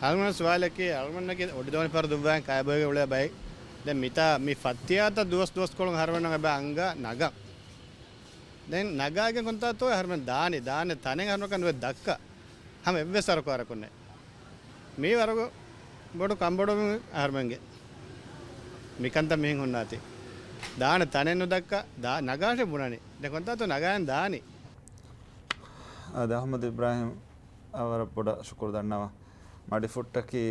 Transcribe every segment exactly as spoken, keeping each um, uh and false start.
އަޅުގަނޑު ސުވާލަކީ، އަޅުގަނޑަކީ އޮޑިދޯނި ފަހަރު ދުއްވާ ކައިބޮއިގެ އުޅޭ ބައެއް. ދެން މިތާ މި ފައްތިޔާތައް ދުވަސް ދުވަސްކޮޅުން އަހަރުމެންނަށް އެބަ އަންގާ ނަގަން. ދެން ނަގާގެން ކޮންތާތޯ އަހަރުމެން ދާނީ، ދާނެ ތަނެއް އަހަރުމެން ނުވެ ދައްކާ. ހަމަ އެއްވެސް ސަރުކާރަކުންނެއް. މީ ވަރަގު ބޮޑު ކަންބޮޑުވުން އަހަރުމެންގެ. މިކަންތައް މިހެން ހުންނާތީ. ދާނެ ތަނެއް ނުދައްކާ، ދާ-، ނަގާށޭ ބުނަނީ. ދެން ކޮންތާތޯ ނަގާން ދާނީ. އާދެ، އަޙްމަދު އިބްރާހިމް އަށް ވަރަށް ބޮޑަށް ޝުކުރު ދަންނަވަން. މަޑިފުއްޓަކީ،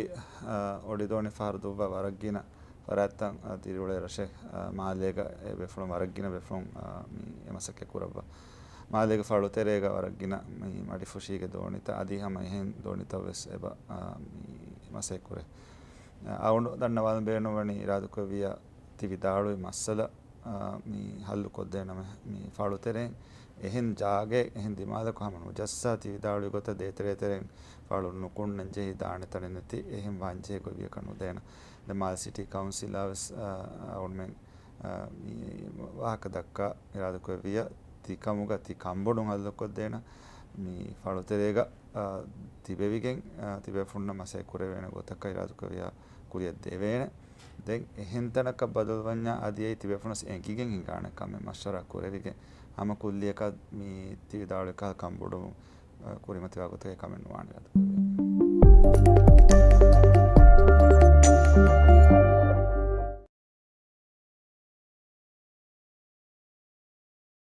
އާ، އޮޑިދޯނި ފަހަރު ދުއްވާ ވަރަށް ގިނަ ފަރާތްތައް، އާ، ދިރިއުޅޭ ރަށެއް. އާ، މާލޭގަ އެ ބޭފުޅުން ވަރަށް ގިނަ ބޭފުޅުން، އާ، މި އެ މަސައްކަތް ކުރައްވާ. މާލޭގެ ފަޅުތެރޭގަ ވަރަށް ގިނަ މި މަޑިފުށީގެ ދޯނިތައް އަދި ހަމަ އެހެން ދޯނިތައް ވެސް އެބަ، އާ، މި މަސައްކަތް ކުރޭ. އަޅުގަނޑު ދަންނަވާލަން ބޭނުންވަނީ އިރާދަކުރެއްވިއްޔާ ތި ވިދާޅުވި މައްސަލަ، އާ، މި ހައްލު ކޮށްދޭނަމޭ. މި ފަޅުތެރެއިން އެހެން ޖާގައެއް އެހެން ދިމާލަކު ހަމަ ނުޖައްސާ ތި ވިދާޅުވި ގޮތަށް ދޭތެރޭތެރެއިން ފަޅު ނުކުންނަން ޖެހި ދާނެ ތަނެއް ނެތި އެހެން ވާންޖެހޭ ގޮތްވިޔަކަށް ނުދޭނަ. ދެން މާލެ ސިޓީ ކައުންސިލާ ވެސް، އާ، އަޅުގަނޑުމެން، އާ، މި ވާހަކަ ދައްކާ އިރާދަކުރެއްވިއްޔާ ތި ކަމުގަ ތި ކަންބޮޑުން ހައްލުކޮށްދޭނަ. މި ފަޅުތެރޭގަ، އާ، ތިބެވިގެން، އާ، ތިބޭފުންނަށް މަސައްކަތް ކުރެވޭނެ ގޮތަކަށް އިރާދަކުރެއްވިއްޔާ ކުރިއަށް ދެވޭނެ. ދެން އެހެން ތަނަކަށް ބަދަލުވަންޏާ އަދި އެއީ ތިބޭފުނަސް އެނގިގެން ހިނގާނެ ކަމެއް މަޝްވަރާ ކުރެވިގެން ހަމަ ކުއްލިއަކަށް މި ތި ވިދާޅުވި ކަހަލަ ކަންބޮޑުވުން، އާ، ކުރިމަތިވާ ގޮތަކަށް އެ ކަމެއް ނުވާނެ.